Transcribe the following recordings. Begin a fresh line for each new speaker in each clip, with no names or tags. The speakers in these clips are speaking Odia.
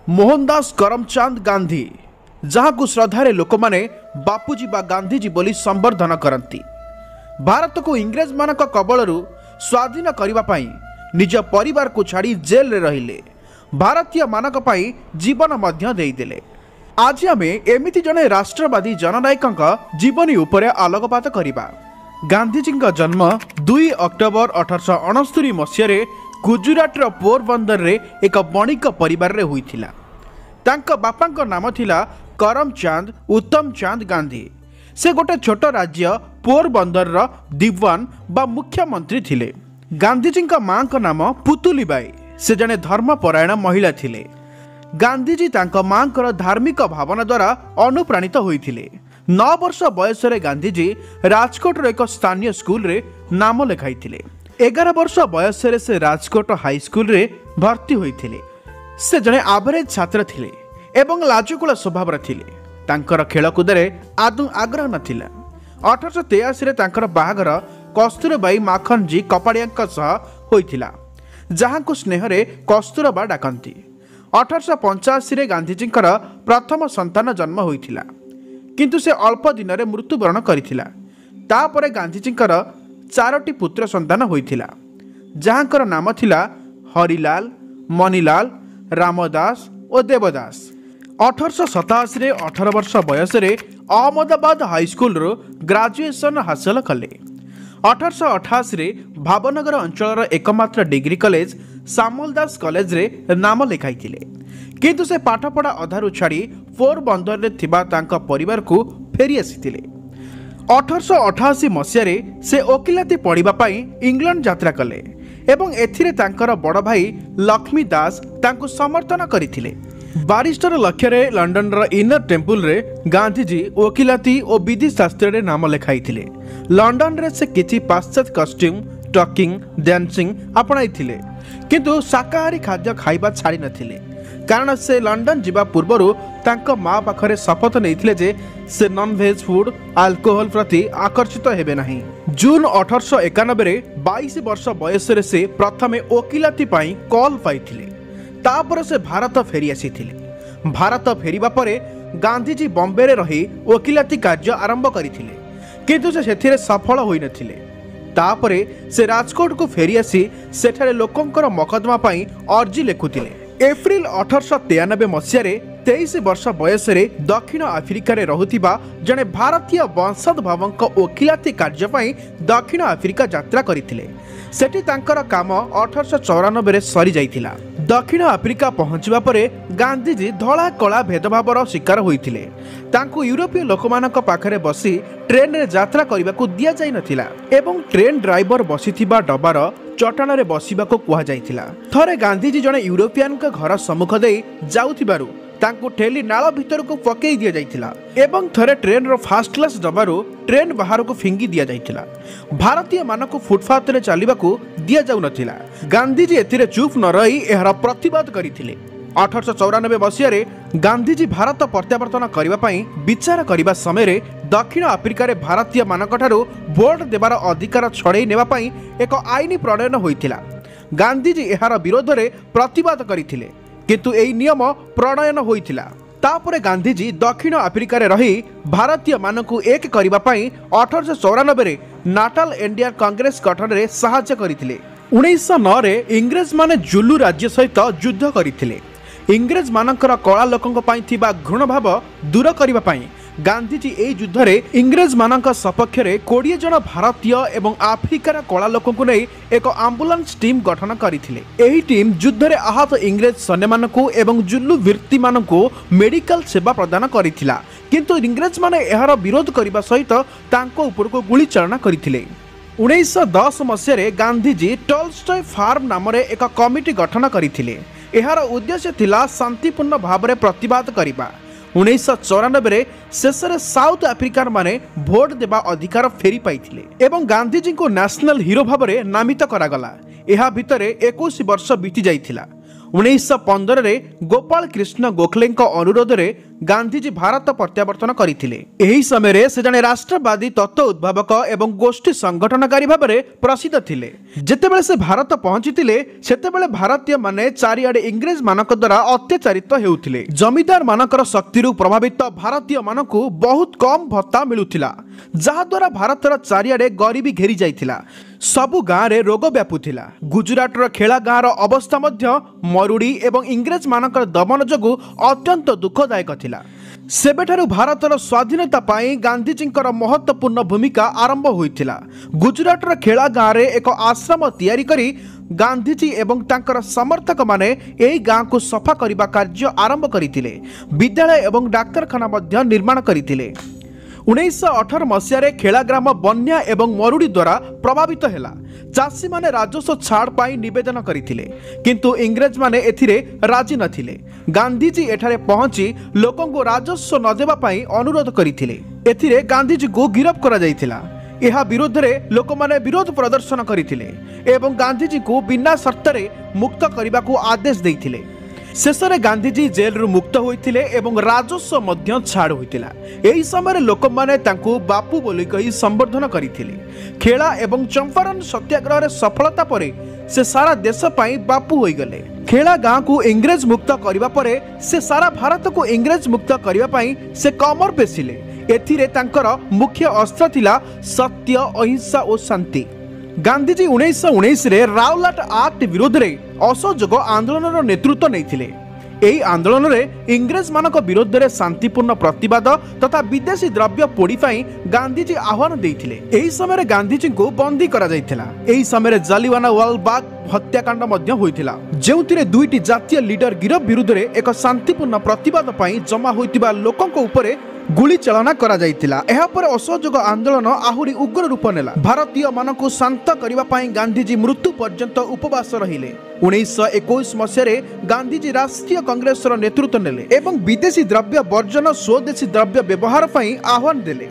ମୋହନଦାସ କରମଚାନ୍ଦ ଗାନ୍ଧୀ, ଯାହାକୁ ଶ୍ରଦ୍ଧାରେ ଲୋକମାନେ ବାପୁଜୀ ବା ଗାନ୍ଧିଜୀ ବୋଲି ସମ୍ବର୍ଦ୍ଧନ କରନ୍ତି, ଭାରତକୁ ଇଂରେଜମାନଙ୍କ କବଳରୁ ସ୍ୱାଧୀନ କରିବା ପାଇଁ ନିଜ ପରିବାରକୁ ଛାଡ଼ି ଜେଲରେ ରହିଲେ, ଭାରତୀୟମାନଙ୍କ ପାଇଁ ଜୀବନ ମଧ୍ୟ ଦେଇଦେଲେ। ଆଜି ଆମେ ଏମିତି ଜଣେ ରାଷ୍ଟ୍ରବାଦୀ ଜନନାୟକଙ୍କ ଜୀବନୀ ଉପରେ ଆଲୋକପାତ କରିବା। ଗାନ୍ଧିଜୀଙ୍କ ଜନ୍ମ 2 ଅକ୍ଟୋବର 1869 ମସିହାରେ ଗୁଜୁରାଟର ପୋରବନ୍ଦରରେ ଏକ ବଣିକ ପରିବାରରେ ହୋଇଥିଲା। ତାଙ୍କ ବାପାଙ୍କ ନାମ ଥିଲା କରମଚାନ୍ଦ ଉତ୍ତମ ଚାନ୍ଦ ଗାନ୍ଧୀ। ସେ ଗୋଟେ ଛୋଟ ରାଜ୍ୟ ପୋରବନ୍ଦରର ଦିୱାନ ବା ମୁଖ୍ୟମନ୍ତ୍ରୀ ଥିଲେ। ଗାନ୍ଧିଜୀଙ୍କ ମାଙ୍କ ନାମ ପୁତୁଲିବାଇ। ସେ ଜଣେ ଧର୍ମପରାୟଣ ମହିଳା ଥିଲେ। ଗାନ୍ଧିଜୀ ତାଙ୍କ ମାଙ୍କର ଧାର୍ମିକ ଭାବନା ଦ୍ୱାରା ଅନୁପ୍ରାଣିତ ହୋଇଥିଲେ। 9 ବର୍ଷ ବୟସରେ ଗାନ୍ଧିଜୀ ରାଜକୋଟର ଏକ ସ୍ଥାନୀୟ ସ୍କୁଲରେ ନାମ ଲେଖାଇଥିଲେ। 11 ବର୍ଷ ବୟସରେ ସେ ରାଜକୋଟ ହାଇସ୍କୁଲରେ ଭର୍ତ୍ତି ହୋଇଥିଲେ। ସେ ଜଣେ ଆଭରେଜ ଛାତ୍ର ଥିଲେ ଏବଂ ଲାଜକୁଳ ସ୍ୱଭାବର ଥିଲେ। ତାଙ୍କର ଖେଳକୁଦରେ ଆଦୌ ଆଗ୍ରହ ନଥିଲା। 1883ରେ ତାଙ୍କର ବାହାଘର କସ୍ତୁରବାଇ ମାଖନଜୀ କପାଡ଼ିଆଙ୍କ ସହ ହୋଇଥିଲା, ଯାହାଙ୍କୁ ସ୍ନେହରେ କସ୍ତୁରବା ଡାକନ୍ତି। 1885ରେ ଗାନ୍ଧିଜୀଙ୍କର ପ୍ରଥମ ସନ୍ତାନ ଜନ୍ମ ହୋଇଥିଲା, କିନ୍ତୁ ସେ ଅଳ୍ପ ଦିନରେ ମୃତ୍ୟୁବରଣ କରିଥିଲା। ତାପରେ ଗାନ୍ଧିଜୀଙ୍କର 4ଟି ପୁତ୍ର ସନ୍ତାନ ହୋଇଥିଲା, ଯାହାଙ୍କର ନାମ ଥିଲା ହରିଲାଲ, ମନିଲାଲ, ରାମଦାସ ଓ ଦେବଦାସ। 1887ରେ 18 ବର୍ଷ ବୟସରେ ଅହମ୍ମଦାବାଦ ହାଇସ୍କୁଲରୁ ଗ୍ରାଜୁଏସନ୍ ହାସଲ କଲେ। 1888ରେ ଭାବନଗର ଅଞ୍ଚଳର ଏକମାତ୍ର ଡିଗ୍ରୀ କଲେଜ ସାମଲଦାସ କଲେଜରେ ନାମ ଲେଖାଇଥିଲେ, କିନ୍ତୁ ସେ ପାଠପଢ଼ା ଅଧାରୁ ଛାଡ଼ି ପୋରବନ୍ଦରରେ ଥିବା ତାଙ୍କ ପରିବାରକୁ ଫେରି ଆସିଥିଲେ। 1888 ମସିହାରେ ସେ ଓକିଲାତି ପଢ଼ିବା ପାଇଁ ଇଂଲଣ୍ଡ ଯାତ୍ରା କଲେ ଏବଂ ଏଥିରେ ତାଙ୍କର ବଡ଼ ଭାଇ ଲକ୍ଷ୍ମୀ ଦାସ ତାଙ୍କୁ ସମର୍ଥନ କରିଥିଲେ। ବାରିଷ୍ଟର ଲକ୍ଷ୍ୟରେ ଲଣ୍ଡନର ଇନର ଟେମ୍ପୁଲରେ ଗାନ୍ଧିଜୀ ଓକିଲାତି ଓ ବିଧିଶାସ୍ତ୍ରରେ ନାମ ଲେଖାଇଥିଲେ। ଲଣ୍ଡନରେ ସେ କିଛି ପାଶ୍ଚାତ୍ୟ କଷ୍ଟ୍ୟୁମ୍, ଟକିଂ, ଡ୍ୟାନ୍ସିଂ ଆପଣାଇଥିଲେ, କିନ୍ତୁ ଶାକାହାରୀ ଖାଦ୍ୟ ଖାଇବା ଛାଡ଼ି ନଥିଲେ, କାରଣ ସେ ଲଣ୍ଡନ ଯିବା ପୂର୍ବରୁ ତାଙ୍କ ମା ପାଖରେ ଶପଥ ନେଇଥିଲେ ଯେ ସେ ନନଭେଜ୍ ଫୁଡ୍, ଆଲକୋହଲ ପ୍ରତି ଆକର୍ଷିତ ହେବେ ନାହିଁ। ଜୁନ୍ 1891ରେ 22 ବର୍ଷ ବୟସରେ ସେ ପ୍ରଥମେ ଓକିଲାତି ପାଇଁ କଲ୍ ପାଇଥିଲେ। ତାପରେ ସେ ଭାରତ ଫେରି ଆସିଥିଲେ। ଭାରତ ଫେରିବା ପରେ ଗାନ୍ଧିଜୀ ବମ୍ବେରେ ରହି ଓକିଲାତି କାର୍ଯ୍ୟ ଆରମ୍ଭ କରିଥିଲେ, କିନ୍ତୁ ସେ ସେଥିରେ ସଫଳ ହୋଇନଥିଲେ। ତାପରେ ସେ ରାଜକୋଟକୁ ଫେରିଆସି ସେଠାରେ ଲୋକଙ୍କର ମକଦ୍ଦମା ପାଇଁ ଅର୍ଜି ଲେଖୁଥିଲେ। ଏପ୍ରିଲ 1893 ମସିହାରେ 23 ବର୍ଷ ବୟସରେ ଦକ୍ଷିଣ ଆଫ୍ରିକାରେ ରହୁଥିବା ଜଣେ ଭାରତୀୟ ବଂଶୋଦ୍ଭବଙ୍କ ଓକିଲାତି କାର୍ଯ୍ୟ ପାଇଁ ଦକ୍ଷିଣ ଆଫ୍ରିକା ଯାତ୍ରା କରିଥିଲେ। ସେଠି ତାଙ୍କର କାମ 1894ରେ ସରିଯାଇଥିଲା। ଦକ୍ଷିଣ ଆଫ୍ରିକା ପହଞ୍ଚିବା ପରେ ଗାନ୍ଧିଜୀ ଧଳା କଳା ଭେଦଭାବର ଶିକାର ହୋଇଥିଲେ। ତାଙ୍କୁ ୟୁରୋପୀୟ ଲୋକମାନଙ୍କ ପାଖରେ ବସି ଟ୍ରେନରେ ଯାତ୍ରା କରିବାକୁ ଦିଆଯାଇନଥିଲା ଏବଂ ଟ୍ରେନ୍ ଡ୍ରାଇଭର ବସିଥିବା ଡବାର ଚଟାଣରେ ବସିବାକୁ କୁହାଯାଇଥିଲା। ଥରେ ଗାନ୍ଧିଜୀ ଜଣେ ୟୁରୋପିଆନଙ୍କ ଘର ସମ୍ମୁଖ ଦେଇ ଯାଉଥିବାରୁ ତାଙ୍କୁ ଠେଲି ନାଳ ଭିତରକୁ ପକେଇ ଦିଆଯାଇଥିଲା ଏବଂ ଥରେ ଟ୍ରେନ୍ର ଫାଷ୍ଟ କ୍ଲାସ୍ ଡବାରୁ ଟ୍ରେନ୍ ବାହାରକୁ ଫିଙ୍ଗି ଦିଆଯାଇଥିଲା। ଭାରତୀୟମାନଙ୍କୁ ଫୁଟପାଥରେ ଚାଲିବାକୁ ଦିଆଯାଉନଥିଲା। ଗାନ୍ଧିଜୀ ଏଥିରେ ଚୁପ୍ ନ ରହି ଏହାର ପ୍ରତିବାଦ କରିଥିଲେ। 1894 ମସିହାରେ ଗାନ୍ଧିଜୀ ଭାରତ ପ୍ରତ୍ୟାବର୍ତ୍ତନ କରିବା ପାଇଁ ବିଚାର କରିବା ସମୟରେ ଦକ୍ଷିଣ ଆଫ୍ରିକାରେ ଭାରତୀୟମାନଙ୍କଠାରୁ ଭୋଟ ଦେବାର ଅଧିକାର ଛଡ଼େଇ ନେବା ପାଇଁ ଏକ ଆଇନ ପ୍ରଣୟନ ହୋଇଥିଲା। ଗାନ୍ଧିଜୀ ଏହାର ବିରୋଧରେ ପ୍ରତିବାଦ କରିଥିଲେ, କିନ୍ତୁ ଏହି ନିୟମ ପ୍ରଣୟନ ହୋଇଥିଲା। ତାପରେ ଗାନ୍ଧିଜୀ ଦକ୍ଷିଣ ଆଫ୍ରିକାରେ ରହି ଭାରତୀୟମାନଙ୍କୁ ଏକ କରିବା ପାଇଁ 1894ରେ ନାଟାଲ ଇଣ୍ଡିଆନ୍ କଂଗ୍ରେସ ଗଠନରେ ସାହାଯ୍ୟ କରିଥିଲେ। 1909ରେ ଇଂରେଜମାନେ ଜୁଲୁ ରାଜ୍ୟ ସହିତ ଯୁଦ୍ଧ କରିଥିଲେ। ଇଂରେଜମାନଙ୍କର କଳା ଲୋକଙ୍କ ପାଇଁ ଥିବା ଘୃଣଭାବ ଦୂର କରିବା ପାଇଁ ଗାନ୍ଧିଜୀ ଏହି ଯୁଦ୍ଧରେ ଇଂରେଜମାନଙ୍କ ସପକ୍ଷରେ 20 ଜଣ ଭାରତୀୟ ଏବଂ ଆଫ୍ରିକାର କଳା ଲୋକଙ୍କୁ ନେଇ ଏକ ଆମ୍ବୁଲାନ୍ସ ଟିମ୍ ଗଠନ କରିଥିଲେ। ଏହି ଟିମ୍ ଯୁଦ୍ଧରେ ଆହତ ଇଂରେଜ ସୈନ୍ୟମାନଙ୍କୁ ଏବଂ ଜୁଲୁ ଭିର୍ତ୍ତିମାନଙ୍କୁ ମେଡିକାଲ ସେବା ପ୍ରଦାନ କରିଥିଲା, କିନ୍ତୁ ଇଂରେଜମାନେ ଏହାର ବିରୋଧ କରିବା ସହିତ ତାଙ୍କ ଉପରକୁ ଗୁଳିଚାଳନା କରିଥିଲେ। 1910 ମସିହାରେ ଗାନ୍ଧିଜୀ ଟଲଷ୍ଟୟ ଫାର୍ମ ନାମରେ ଏକ କମିଟି ଗଠନ କରିଥିଲେ। ଏହାର ଉଦ୍ଦେଶ୍ୟ ଥିଲା ଶାନ୍ତିପୂର୍ଣ୍ଣ ଭାବରେ ପ୍ରତିବାଦ କରିବା। 1994ରେ ଶେଷରେ ସାଉଥ ଆଫ୍ରିକାନମାନେ ଭୋଟ ଦେବା ଅଧିକାର ଫେରି ପାଇଥିଲେ ଏବଂ ଗାନ୍ଧିଜୀଙ୍କୁ ନ୍ୟାସନାଲ ହିରୋ ଭାବରେ ନାମିତ କରାଗଲା। ଏହା ଭିତରେ 21 ବର୍ଷ ବିତି ଯାଇଥିଲା। 1915ରେ ଗୋପାଳ କୃଷ୍ଣ ଗୋଖଲେଙ୍କ ଅନୁରୋଧରେ ଗାନ୍ଧିଜୀ ଭାରତ ପ୍ରତ୍ୟାବର୍ତ୍ତନ କରିଥିଲେ। ଏହି ସମୟରେ ସେ ଜଣେ ରାଷ୍ଟ୍ରବାଦୀ ତତ୍ତ୍ୱ ଉଦ୍ଭାବକ ଏବଂ ଗୋଷ୍ଠୀ ସଂଗଠନକାରୀ ଭାବରେ ପ୍ରସିଦ୍ଧ ଥିଲେ। ଯେତେବେଳେ ସେ ଭାରତ ପହଞ୍ଚିଥିଲେ, ସେତେବେଳେ ଭାରତୀୟମାନେ ଚାରିଆଡ଼େ ଇଂରେଜମାନଙ୍କ ଦ୍ୱାରା ଅତ୍ୟାଚାରିତ ହେଉଥିଲେ। ଜମିଦାରମାନଙ୍କର ଶକ୍ତିରୁ ପ୍ରଭାବିତ ଭାରତୀୟମାନଙ୍କୁ ବହୁତ କମ୍ ଭତ୍ତା ମିଳୁଥିଲା, ଯାହାଦ୍ୱାରା ଭାରତର ଚାରିଆଡ଼େ ଗରିବୀ ଘେରି ଯାଇଥିଲା। ସବୁ ଗାଁରେ ରୋଗ ବ୍ୟାପୁଥିଲା। ଗୁଜୁରାଟର ଖେଳା ଗାଁର ଅବସ୍ଥା ମଧ୍ୟ ମରୁଡ଼ି ଏବଂ ଇଂରେଜମାନଙ୍କର ଦମନ ଯୋଗୁଁ ଅତ୍ୟନ୍ତ ଦୁଃଖଦାୟକ ଥିଲା। ସେବେଠାରୁ ଭାରତର ସ୍ୱାଧୀନତା ପାଇଁ ଗାନ୍ଧିଜୀଙ୍କର ମହତ୍ତ୍ୱପୂର୍ଣ୍ଣ ଭୂମିକା ଆରମ୍ଭ ହୋଇଥିଲା। ଗୁଜୁରାଟର ଖେଳା ଗାଁରେ ଏକ ଆଶ୍ରମ ତିଆରି କରି ଗାନ୍ଧିଜୀ ଏବଂ ତାଙ୍କର ସମର୍ଥକମାନେ ଏହି ଗାଁକୁ ସଫା କରିବା କାର୍ଯ୍ୟ ଆରମ୍ଭ କରିଥିଲେ। ବିଦ୍ୟାଳୟ ଏବଂ ଡାକ୍ତରଖାନା ମଧ୍ୟ ନିର୍ମାଣ କରିଥିଲେ। 1918 ମସିହାରେ ଖେଳା ଗ୍ରାମ ବନ୍ୟା ଏବଂ ମରୁଡ଼ି ଦ୍ୱାରା ପ୍ରଭାବିତ ହେଲା। ଚାଷୀମାନେ ରାଜସ୍ୱ ଛାଡ଼ ପାଇଁ ନିବେଦନ କରିଥିଲେ, କିନ୍ତୁ ଇଂରେଜମାନେ ଏଥିରେ ରାଜି ନଥିଲେ। ଗାନ୍ଧିଜୀ ଏଠାରେ ପହଞ୍ଚି ଲୋକଙ୍କୁ ରାଜସ୍ୱ ନ ଦେବା ପାଇଁ ଅନୁରୋଧ କରିଥିଲେ। ଏଥିରେ ଗାନ୍ଧିଜୀଙ୍କୁ ଗିରଫ କରାଯାଇଥିଲା। ଏହା ବିରୁଦ୍ଧରେ ଲୋକମାନେ ବିରୋଧ ପ୍ରଦର୍ଶନ କରିଥିଲେ ଏବଂ ଗାନ୍ଧିଜୀଙ୍କୁ ବିନା ସର୍ତ୍ତରେ ମୁକ୍ତ କରିବାକୁ ଆଦେଶ ଦେଇଥିଲେ। ଶେଷରେ ଗାନ୍ଧିଜୀ ଜେଲରୁ ମୁକ୍ତ ହୋଇଥିଲେ ଏବଂ ରାଜସ୍ୱ ମଧ୍ୟ ଛାଡ଼ ହୋଇଥିଲା। ଏହି ସମୟରେ ଲୋକମାନେ ତାଙ୍କୁ ବାପୁ ବୋଲି କହି ସମ୍ବର୍ଦ୍ଧନ କରିଥିଲେ। ଖେଳା ଏବଂ ଚମ୍ପାରନ୍ ସତ୍ୟାଗ୍ରହରେ ସଫଳତା ପରେ ସେ ସାରା ଦେଶ ପାଇଁ ବାପୁ ହୋଇଗଲେ। ଖେଳା ଗାଁକୁ ଇଂରେଜ ମୁକ୍ତ କରିବା ପରେ ସେ ସାରା ଭାରତକୁ ଇଂରେଜ ମୁକ୍ତ କରିବା ପାଇଁ ସେ କମର ପେଶିଲେ। ଏଥିରେ ତାଙ୍କର ମୁଖ୍ୟ ଅସ୍ତ୍ର ଥିଲା ସତ୍ୟ, ଅହିଂସା ଓ ଶାନ୍ତି। ଗାନ୍ଧିଜୀ 1919ରେ ରାଉଲାଟ ଆକ୍ଟ ବିରୋଧରେ ଅସହଯୋଗ ଆନ୍ଦୋଳନର ନେତୃତ୍ୱ ନେଇଥିଲେ। ଏହି ଆନ୍ଦୋଳନରେ ଇଂରେଜମାନଙ୍କ ବିରୋଧରେ ଶାନ୍ତିପୂର୍ଣ୍ଣ ପ୍ରତିବାଦ ତଥା ବିଦେଶୀ ଦ୍ରବ୍ୟ ପୋଡ଼ି ପାଇଁ ଗାନ୍ଧିଜୀ ଆହ୍ୱାନ ଦେଇଥିଲେ। ଏହି ସମୟରେ ଗାନ୍ଧିଜୀଙ୍କୁ ବନ୍ଦୀ କରାଯାଇଥିଲା। ଏହି ସମୟରେ ଜାଲିୱାନାୱାଲବାଗ ହତ୍ୟାକାଣ୍ଡ ମଧ୍ୟ ହୋଇଥିଲା, ଯେଉଁଥିରେ ଦୁଇଟି ଜାତୀୟ ଲିଡର ଗିରଫ ବିରୁଦ୍ଧରେ ଏକ ଶାନ୍ତିପୂର୍ଣ୍ଣ ପ୍ରତିବାଦ ପାଇଁ ଜମା ହୋଇଥିବା ଲୋକଙ୍କ ଉପରେ ଗୁଳି ଚାଳନା କରାଯାଇଥିଲା। ଏହାପରେ ଅସହଯୋଗ ଆନ୍ଦୋଳନ ଆହୁରି ଉଗ୍ର ରୂପ ନେଲା। ଭାରତୀୟମାନଙ୍କୁ ଶାନ୍ତ କରିବା ପାଇଁ ଗାନ୍ଧିଜୀ ମୃତ୍ୟୁ ପର୍ଯ୍ୟନ୍ତ ଉପବାସ ରହିଲେ। 1921 ମସିହାରେ ଗାନ୍ଧିଜୀ ରାଷ୍ଟ୍ରୀୟ କଂଗ୍ରେସର ନେତୃତ୍ୱ ନେଲେ ଏବଂ ବିଦେଶୀ ଦ୍ରବ୍ୟ ବର୍ଜନ, ସ୍ୱଦେଶୀ ଦ୍ରବ୍ୟ ବ୍ୟବହାର ପାଇଁ ଆହ୍ୱାନ ଦେଲେ।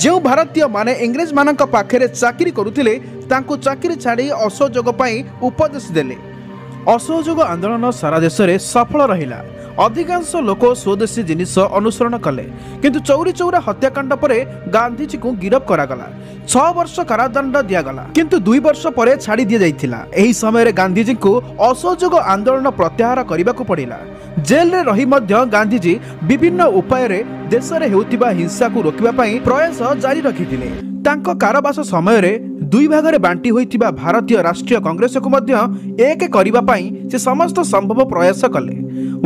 ଯେଉଁ ଭାରତୀୟମାନେ ଇଂରେଜମାନଙ୍କ ପାଖରେ ଚାକିରି କରୁଥିଲେ, ତାଙ୍କୁ ଚାକିରି ଛାଡ଼ି ଅସହଯୋଗ ପାଇଁ ଉପଦେଶ ଦେଲେ। ଅସହଯୋଗ ଆନ୍ଦୋଳନ ସାରା ଦେଶରେ ସଫଳ ରହିଲା। ଅଧିକାଂଶ ଲୋକ ସ୍ୱଦେଶୀ ଜିନିଷ ଅନୁସରଣ କଲେ। କିନ୍ତୁ ଚୌରି ଚୌରା ହତ୍ୟାକାଣ୍ଡ ପରେ ଗାନ୍ଧିଜୀଙ୍କୁ ଗିରଫ କରାଗଲା। 6 ବର୍ଷ କାରାଦଣ୍ଡ ଦିଆଗଲା, କିନ୍ତୁ 2 ବର୍ଷ ପରେ ଛାଡ଼ି ଦିଆଯାଇଥିଲା। ଏହି ସମୟରେ ଗାନ୍ଧିଜୀଙ୍କୁ ଅସହଯୋଗ ଆନ୍ଦୋଳନ ପ୍ରତ୍ୟାହାର କରିବାକୁ ପଡ଼ିଲା। ଜେଲରେ ରହି ମଧ୍ୟ ଗାନ୍ଧିଜୀ ବିଭିନ୍ନ ଉପାୟରେ ଦେଶରେ ହେଉଥିବା ହିଂସାକୁ ରୋକିବା ପାଇଁ ପ୍ରୟାସ ଜାରି ରଖିଥିଲେ। ତାଙ୍କ କାରାବାସ ସମୟରେ ଦୁଇ ଭାଗରେ ବାଣ୍ଟି ହୋଇଥିବା ଭାରତୀୟ ରାଷ୍ଟ୍ରୀୟ କଂଗ୍ରେସକୁ ମଧ୍ୟ ଏକ କରିବା ପାଇଁ ସେ ସମସ୍ତ ସମ୍ଭବ ପ୍ରୟାସ କଲେ।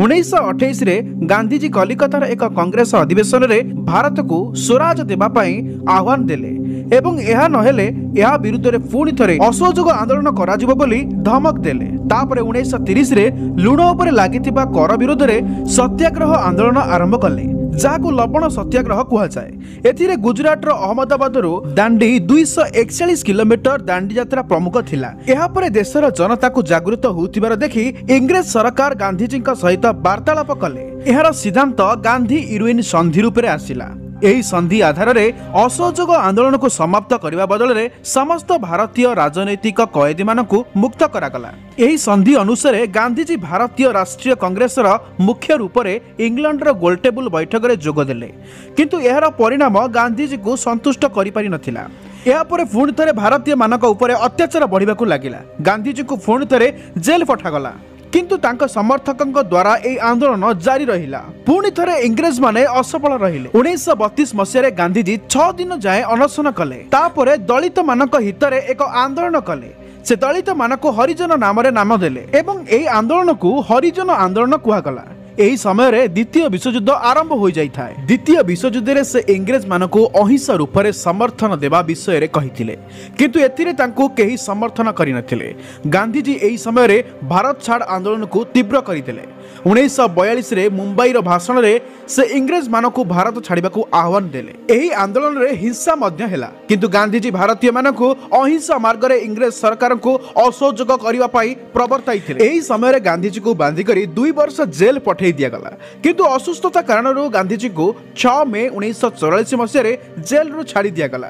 1928ରେ ଗାନ୍ଧିଜୀ କଲିକତାର ଏକ କଂଗ୍ରେସ ଅଧିବେଶନରେ ଭାରତକୁ ସ୍ୱରାଜ ଦେବା ପାଇଁ ଆହ୍ୱାନ ଦେଲେ ଏବଂ ଏହା ନହେଲେ ଏହା ବିରୁଦ୍ଧରେ ପୁଣି ଥରେ ଅସହଯୋଗ ଆନ୍ଦୋଳନ କରାଯିବ ବୋଲି ଧମକ ଦେଲେ। ତାପରେ 1930ରେ ଲୁଣ ଉପରେ ଲାଗିଥିବା କର ବିରୋଧରେ ସତ୍ୟାଗ୍ରହ ଆନ୍ଦୋଳନ ଆରମ୍ଭ କଲେ, ଯାହାକୁ ଲବଣ ସତ୍ୟାଗ୍ରହ କୁହାଯାଏ। ଏଥିରେ ଗୁଜୁରାଟର ଅହମ୍ମଦାବାଦରୁ ଦାଣ୍ଡି 241 କିଲୋମିଟର ଦାଣ୍ଡି ଯାତ୍ରା ପ୍ରମୁଖ ଥିଲା। ଏହାପରେ ଦେଶର ଜନତାକୁ ଜାଗୃତ ହେଉଥିବାର ଦେଖି ଇଂରେଜ ସରକାର ଗାନ୍ଧିଜୀଙ୍କ ସହିତ ବାର୍ତ୍ତାଳାପ କଲେ। ଏହାର ସିଦ୍ଧାନ୍ତ ଗାନ୍ଧୀ ଇରୁଇନ୍ ସନ୍ଧି ରୂପରେ ଆସିଲା। ଏହି ସନ୍ଧି ଆଧାରରେ ଅସହଯୋଗ ଆନ୍ଦୋଳନକୁ ସମାପ୍ତ କରିବା ବଦଳରେ ସମସ୍ତ ଭାରତୀୟ ରାଜନୈତିକ କଏଦୀମାନଙ୍କୁ ମୁକ୍ତ କରାଗଲା। ଏହି ସନ୍ଧି ଅନୁସାରେ ଗାନ୍ଧିଜୀ ଭାରତୀୟ ରାଷ୍ଟ୍ରୀୟ କଂଗ୍ରେସର ମୁଖ୍ୟ ରୂପରେ ଇଂଲଣ୍ଡର ଗୋଲଟେବୁଲ ବୈଠକରେ ଯୋଗ ଦେଲେ, କିନ୍ତୁ ଏହାର ପରିଣାମ ଗାନ୍ଧିଜୀଙ୍କୁ ସନ୍ତୁଷ୍ଟ କରିପାରିନଥିଲା। ଏହାପରେ ପୁଣି ଥରେ ଭାରତୀୟମାନଙ୍କ ଉପରେ ଅତ୍ୟାଚାର ବଢ଼ିବାକୁ ଲାଗିଲା। ଗାନ୍ଧିଜୀଙ୍କୁ ପୁଣି ଥରେ ଜେଲ୍ ପଠାଗଲା, କିନ୍ତୁ ତାଙ୍କ ସମର୍ଥକଙ୍କ ଦ୍ୱାରା ଏହି ଆନ୍ଦୋଳନ ଜାରି ରହିଲା। ପୁଣି ଥରେ ଇଂରେଜମାନେ ଅସଫଳ ରହିଲେ। 1932 ମସିହାରେ ଗାନ୍ଧିଜୀ 6 ଦିନ ଯାଏଁ ଅନଶନ କଲେ। ତାପରେ ଦଳିତମାନଙ୍କ ହିତରେ ଏକ ଆନ୍ଦୋଳନ କଲେ। ସେ ଦଳିତମାନଙ୍କୁ ହରିଜନ ନାମରେ ନାମ ଦେଲେ ଏବଂ ଏହି ଆନ୍ଦୋଳନକୁ ହରିଜନ ଆନ୍ଦୋଳନ କୁହାଗଲା। ଏହି ସମୟରେ ଦ୍ୱିତୀୟ ବିଶ୍ୱଯୁଦ୍ଧ ଆରମ୍ଭ ହୋଇଯାଇଥାଏ। ଦ୍ୱିତୀୟ ବିଶ୍ୱଯୁଦ୍ଧରେ ସେ ଇଂରେଜମାନଙ୍କୁ ଅହିଂସା ରୂପରେ ସମର୍ଥନ ଦେବା ବିଷୟରେ କହିଥିଲେ, କିନ୍ତୁ ଏଥିରେ ତାଙ୍କୁ କେହି ସମର୍ଥନ କରିନଥିଲେ। ଗାନ୍ଧିଜୀ ଏହି ସମୟରେ ଭାରତ ଛାଡ଼ ଆନ୍ଦୋଳନକୁ ତୀବ୍ର କରିଦେଲେ। 1942ରେ ମୁମ୍ବାଇର ଭାଷଣରେ ସେ ଇଂରେଜମାନଙ୍କୁ ଭାରତ ଛାଡ଼ିବାକୁ ଆହ୍ୱାନ ଦେଲେ। ଏହି ଆନ୍ଦୋଳନରେ ହିଂସା ମଧ୍ୟ ହେଲା, କିନ୍ତୁ ଗାନ୍ଧିଜୀ ଭାରତୀୟମାନଙ୍କୁ ଅହିଂସା ମାର୍ଗରେ ଇଂରେଜ ସରକାରଙ୍କୁ ଅସହଯୋଗ କରିବା ପାଇଁ ପ୍ରବର୍ତ୍ତାଇଥିଲେ। ଏହି ସମୟରେ ଗାନ୍ଧିଜୀଙ୍କୁ ବାନ୍ଧିକରି 2 ବର୍ଷ ଜେଲ୍ ପଠାଇ ପଠାଇ ଦିଆଗଲା। କିନ୍ତୁ ଅସୁସ୍ଥତା କାରଣରୁ ଗାନ୍ଧିଜୀଙ୍କୁ 6 ମେ 1944 ମସିହାରେ ଜେଲରୁ ଛାଡ଼ି ଦିଆଗଲା।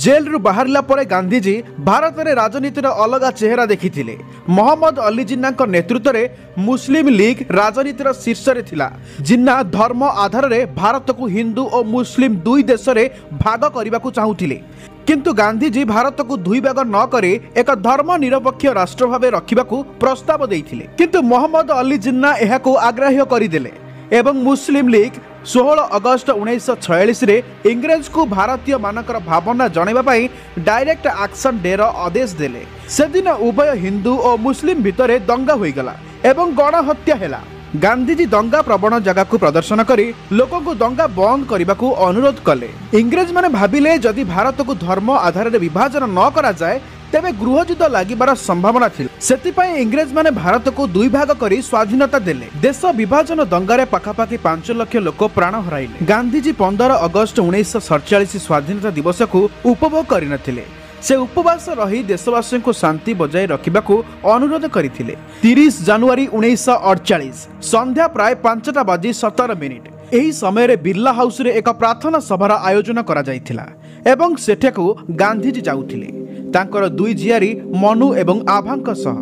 ଜେଲରୁ ବାହାରିଲା ପରେ ଗାନ୍ଧିଜୀ ଭାରତରେ ରାଜନୀତିର ଅଲଗା ଚେହେରା ଦେଖିଥିଲେ। ମହମ୍ମଦ ଅଲି ଜିନ୍ନାଙ୍କ ନେତୃତ୍ୱରେ ମୁସଲିମ ଲିଗ୍ ରାଜନୀତିର ଶୀର୍ଷରେ ଥିଲା। ଜିନ୍ନା ଧର୍ମ ଆଧାରରେ ଭାରତକୁ ହିନ୍ଦୁ ଓ ମୁସଲିମ ଦୁଇ ଦେଶରେ ଭାଗ କରିବାକୁ ଚାହୁଁଥିଲେ। କିନ୍ତୁ ଗାନ୍ଧିଜୀ ଭାରତକୁ ଦୁଇ ଭାଗ ନ କରି ଏକ ଧର୍ମ ନିରପେକ୍ଷ ରାଷ୍ଟ୍ର ଭାବେ ରଖିବାକୁ ପ୍ରସ୍ତାବ ଦେଇଥିଲେ। କିନ୍ତୁ ମହମ୍ମଦ ଅଲି ଜିନ୍ନା ଏହାକୁ ଆଗ୍ରାହ୍ୟ କରିଦେଲେ ଏବଂ ମୁସଲିମ ଲିଗ୍ 16 ଅଗଷ୍ଟ 1946ରେ ଇଂରେଜକୁ ଭାରତୀୟମାନଙ୍କର ଭାବନା ଜଣାଇବା ପାଇଁ ଡାଇରେକ୍ଟ ଆକ୍ସନ୍ ଡେର ଆଦେଶ ଦେଲେ। ସେଦିନ ଉଭୟ ହିନ୍ଦୁ ଓ ମୁସଲିମ ଭିତରେ ଦଙ୍ଗା ହୋଇଗଲା ଏବଂ ଗଣହତ୍ୟା ହେଲା। ଗାନ୍ଧିଜୀ ଦଙ୍ଗା ପ୍ରବଣ ଜାଗାକୁ ପ୍ରଦର୍ଶନ କରି ଲୋକଙ୍କୁ ଦଙ୍ଗା ବନ୍ଦ କରିବାକୁ ଅନୁରୋଧ କଲେ। ଇଂରେଜମାନେ ଭାବିଲେ ଯଦି ଭାରତକୁ ଧର୍ମ ଆଧାରରେ ବିଭାଜନ ନ କରାଯାଏ ତେବେ ଗୃହଯୁଦ୍ଧ ଲାଗିବାର ସମ୍ଭାବନା ଥିଲା। ସେଥିପାଇଁ ଇଂରେଜମାନେ ଭାରତକୁ ଦୁଇ ଭାଗ କରି ସ୍ୱାଧୀନତା ଦେଲେ। ଦେଶ ବିଭାଜନ ଦଙ୍ଗାରେ ପାଖାପାଖି 5 ଲକ୍ଷ ଲୋକ ପ୍ରାଣ ହରାଇଲେ। ଗାନ୍ଧିଜୀ 15 ଅଗଷ୍ଟ 1947 ସ୍ୱାଧୀନତା ଦିବସକୁ ଉପଭୋଗ କରିନଥିଲେ। ସେ ଉପବାସ ରହି ଦେଶବାସୀଙ୍କୁ ଶାନ୍ତି ବଜାୟ ରଖିବାକୁ ଅନୁରୋଧ କରିଥିଲେ। 30 ଜାନୁଆରୀ 1948 ସନ୍ଧ୍ୟା ପ୍ରାୟ 5ଟା ବାଜି 17 ମିନିଟ୍, ଏହି ସମୟରେ ବିର୍ଲା ହାଉସରେ ଏକ ପ୍ରାର୍ଥନା ସଭାର ଆୟୋଜନ କରାଯାଇଥିଲା ଏବଂ ସେଠାକୁ ଗାନ୍ଧିଜୀ ଯାଉଥିଲେ ତାଙ୍କର ଦୁଇ ଝିଆରୀ ମନୁ ଏବଂ ଆଭାଙ୍କ ସହ।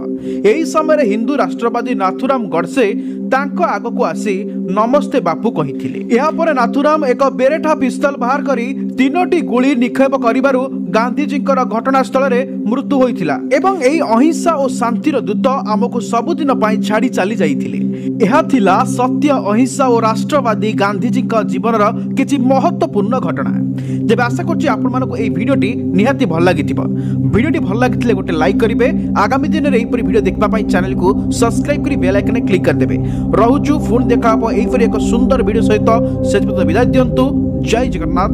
ଏହି ସମୟରେ ହିନ୍ଦୁ ରାଷ୍ଟ୍ରବାଦୀ ନାଥୁରାମ ଗଡ଼ସେ ତାଙ୍କ ଆଗକୁ ଆସି ନମସ୍ତେ ବାପୁ କହିଥିଲେ। ଏହାପରେ ନାଥୁରାମ ଏକ ବେରେଠା ପିସ୍ତଲ ବାହାର କରି ତିନୋଟି ଗୁଳି ନିକ୍ଷେପ କରିବାରୁ ଗାନ୍ଧିଜୀଙ୍କର ଘଟଣାସ୍ଥଳରେ ମୃତ୍ୟୁ ହୋଇଥିଲା ଏବଂ ଏହି ଅହିଂସା ଓ ଶାନ୍ତିର ଦୂତ ଆମକୁ ସବୁଦିନ ପାଇଁ ଛାଡ଼ି ଚାଲି ଯାଇଥିଲେ। ଏହା ଥିଲା ସତ୍ୟ, ଅହିଂସା ଓ ରାଷ୍ଟ୍ରବାଦୀ ଗାନ୍ଧିଜୀଙ୍କ ଜୀବନର କିଛି ମହତ୍ତ୍ୱପୂର୍ଣ୍ଣ ଘଟଣା। ତେବେ ଆଶା କରୁଛି ଆପଣମାନଙ୍କୁ ଏହି ଭିଡ଼ିଓଟି ନିହାତି ଭଲ ଲାଗିଥିବ। ଭିଡ଼ିଓଟି ଭଲ ଲାଗିଥିଲେ ଗୋଟେ ଲାଇକ୍ କରିବେ। ଆଗାମୀ ଦିନରେ ଏହିପରି ଭିଡ଼ିଓ ଦେଖିବା ପାଇଁ ଚ୍ୟାନେଲକୁ ସବସ୍କ୍ରାଇବ୍ କରି ବେଲ୍ ଆଇକନରେ କ୍ଲିକ୍ କରିଦେବେ। ରହୁଛୁ, ପୁଣି ଦେଖା ହେବ ଏହିପରି ଏକ ସୁନ୍ଦର ଭିଡ଼ିଓ ସହିତ। ସେ ପର୍ଯ୍ୟନ୍ତ ବିଦାୟ ଦିଅନ୍ତୁ। ଜୟ ଜଗନ୍ନାଥ।